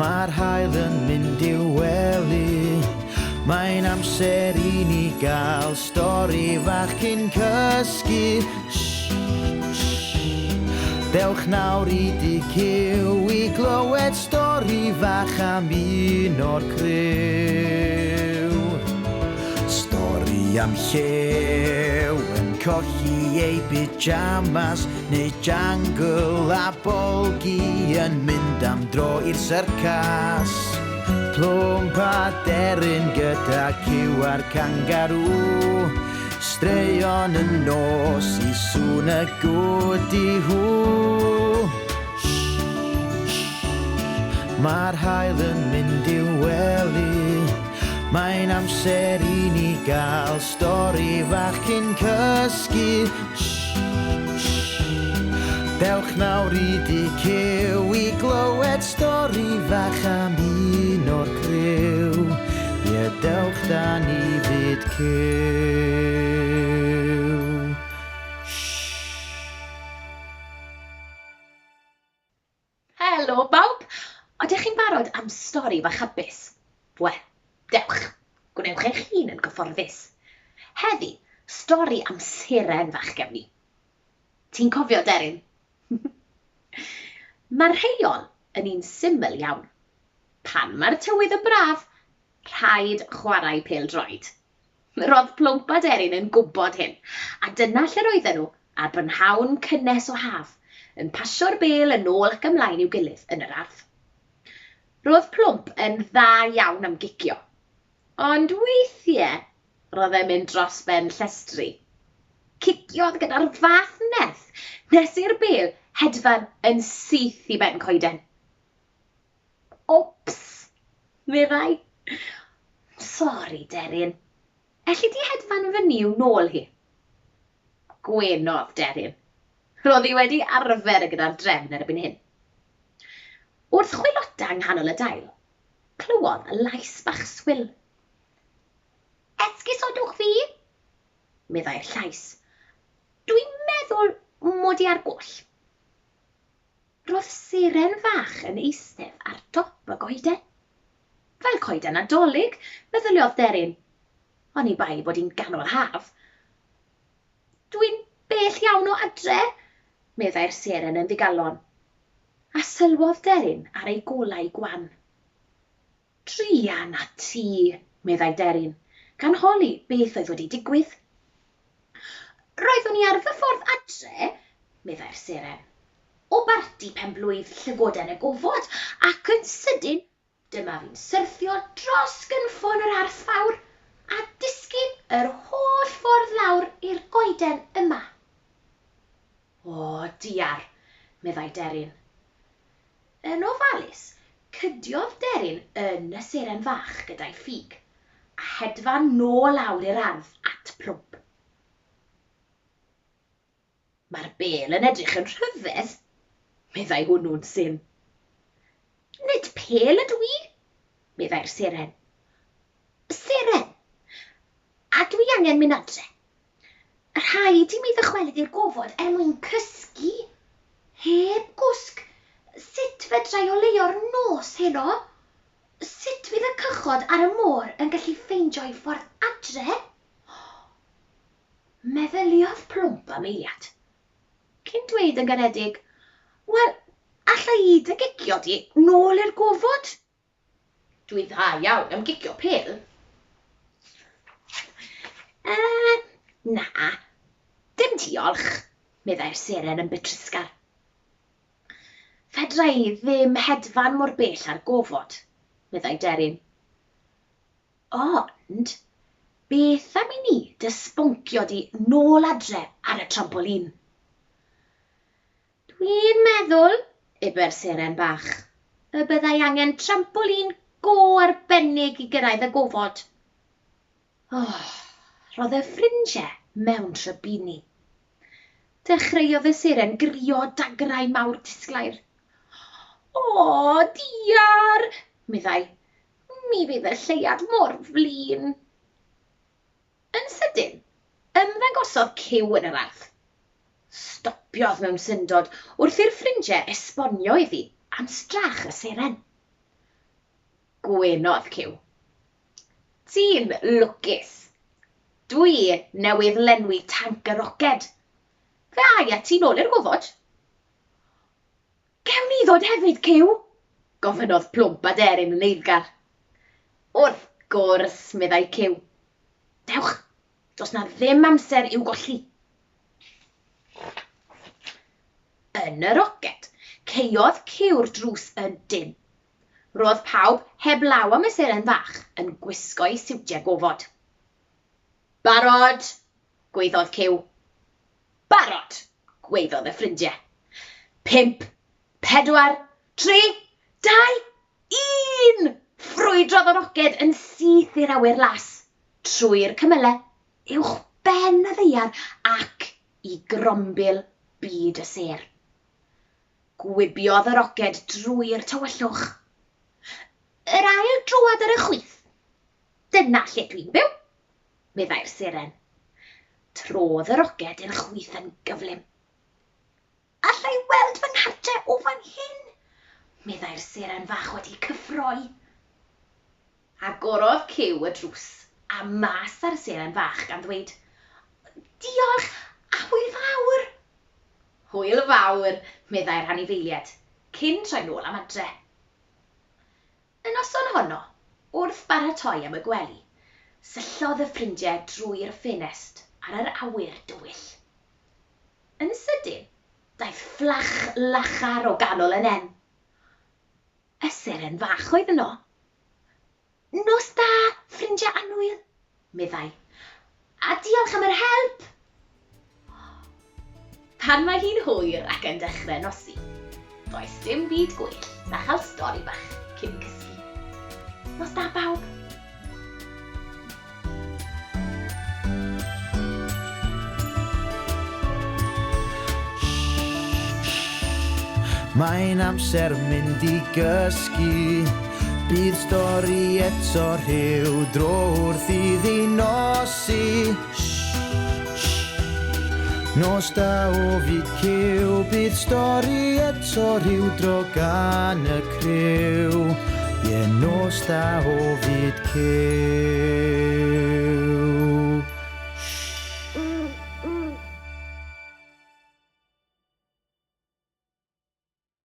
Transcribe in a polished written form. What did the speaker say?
Mae'r haul yn mynd i'w wely. Mae'n amser i ni gael stori fach cyn cysgu. Shh, shh. Dewch nawr i dŷ Cyw i glywed stori fach am un o'r criw. Stori am llew yn colli ei pyjamas neu jangle a bolgi yn mynd am dro i'r syrcas. Plwmp a deryn gyda cyw a'r cangarŵ. Straeon y nos i sŵn y gwdi-hw. Mae'r haul yn mynd i'w wely. Mae'n amser i ni gael stori fach cyn cysgu. Dewch nawr i dŷ Cyw i glywed stori fach am un o'r criw. Ie, dewch da ni fyd Cyw. Helo bawb! Odych chi'n barod am stori fach hapus? Wel, dewch, gwnewch eich hun yn gyfforddus. Heddi, stori am seren fach gefn ni. Ti'n cofio, Deryn? Mae'r rheol yn un syml iawn. Pan mae'r tywydd yn braf, rhaid chwarae pêl-droed. Roedd Plwmp a Deryn yn gwybod hyn, a dyna lle'r oedden nhw ar brynhawn cynnes o haf, yn pasio'r bêl yn ôl ac ymlaen i'w gilydd yn yr ardd. Roedd Plwmp yn dda iawn am gicio, ond weithiau roedd e'n mynd dros ben llestri. Ciciodd gyda'r fath nerth nes i'r bêl hedfan yn syth i ben coeden. Wps! meddai. Sori, Deryn. Elli di hedfan fyny i'w nôl hi? Gwenodd Deryn. Roedd hi wedi arfer gyda'r drefn erbyn hyn. Wrth chwilota yng nghanol y dail, clywodd lais bach swil. Esgusodwch fi, meddai'r llais. Dwi'n meddwl mod i ar goll. Roedd seren fach yn eistedd ar dop y goeden. Fel coeden Nadolig, meddyliodd Deryn. Oni bai bod hi'n ganol haf. Dwi'n bell iawn o adre, meddai'r seren yn ddigalon. A sylwodd Deryn ar ei golau gwan. Druan â ti, meddai Deryn, gan holi beth oedd wedi digwydd. Roeddwn i ar fy ffordd adre, meddai'r seren, o barti pen-blwydd Llygoden y Gofod, ac yn sydyn dyma fi'n syrthio dros gynffon yr arth fawr a disgyn yr holl ffordd lawr i'r goeden yma. O, diar, meddai Deryn. Yn ofalus, cydiodd Deryn yn y seren fach gyda'i ffug, a hedfan nôl lawr i'r ardd at Plwmp. Mae'r bêl yn edrych yn rhyfedd, meddai hwnnw'n syn. Nid pêl ydw i, meddai'r seren. Seren! A dwi angen mynd adre. Rhaid i mi ddychwelyd i'r gofod er mwyn cysgu. Heb gwsg, sut fedra i oleuo'r nos heno? Sut fydd y cychod ar y môr yn gallu ffeindio'u ffordd adre? Meddyliodd Plwmp am eiliad, cyn dweud yn garedig, Wel, alla i dy gicio di nôl i'r gofod? Dwi'n dda iawn am gicio pêl. Yy, na, dim diolch, meddai'r seren yn betrusgar. Fedra i ddim hedfan mor bell â'r gofod, meddai Deryn. Ond, beth am i ni dy sboncio di nôl adre ar y trampolîn? Dwi'n meddwl, ebe'r seren bach, y byddai angen trampolîn go arbennig i gyrraedd y gofod. Oh, roedd y ffrindiau mewn trybini. Dechreuodd y seren grio dagrau mawr disglair. O, diar, meddai, mi fydd y lleuad mor flin. Yn sydyn, ymddangosodd cyw yn yr ardd. Stopiodd mewn syndod wrth i'r ffrindiau esbonio iddi am strach y seren. Gwenodd Cyw. Ti'n lwcus. Dwi newydd lenwi tanc y roced. Fe ai â ti nôl i'r gofod. Gewn ni ddod hefyd, Cyw? gofynnodd Plwmp a Deryn yn eiddgar. Wrth gwrs, meddai Cyw. Dewch, does na ddim amser i'w golli. Yn y roced, caeodd Cyw'r drws yn dynn. Roedd pawb, heblaw am y seren fach, yn gwisgo'u siwtiau gofod. Barod! gwaeddodd Cyw. Barod! gwaeddodd y ffrindiau. Pump, pedwar, tri, dau, un! Ffrwydrodd y roced yn syth i'r awyr las, trwy'r cymylau, uwch ben y ddaear ac i grombil byd y sêr. Gwibiodd y roced drwy'r tywyllwch. Yr ail droad ar y chwith. Dyna lle dwi'n byw, meddai'r seren. Trodd y roced i'r chwith yn gyflym. Alla i weld fy nghartre o fan hyn, meddai'r seren fach wedi cyffroi. Agorodd Cyw y drws a mas â'r seren fach gan ddweud, Diolch a hwyl fawr! Hwyl fawr, meddai'r anifeiliaid, cyn troi nôl am adre. Y noson honno, wrth baratoi am y gwely, syllodd y ffrindiau drwy'r ffenest ar yr awyr dywyll. Yn sydyn, daeth fflach lachar o ganol y nen. Y seren fach oedd yno. Nos da, ffrindiau annwyl, meddai, a diolch am yr help! Pan mae hi'n hwyr ac yn dechrau nosi, does dim byd gwell na chael stori bach cyn cysgu. Nos da, bawb! Mae'n amser mynd i gysgu. Bydd stori eto rhyw dro wrth iddi nosi. Nos da o fyd cyw, bydd stori eto rhyw dro gan y criw. Ie, nos da o fyd cyw.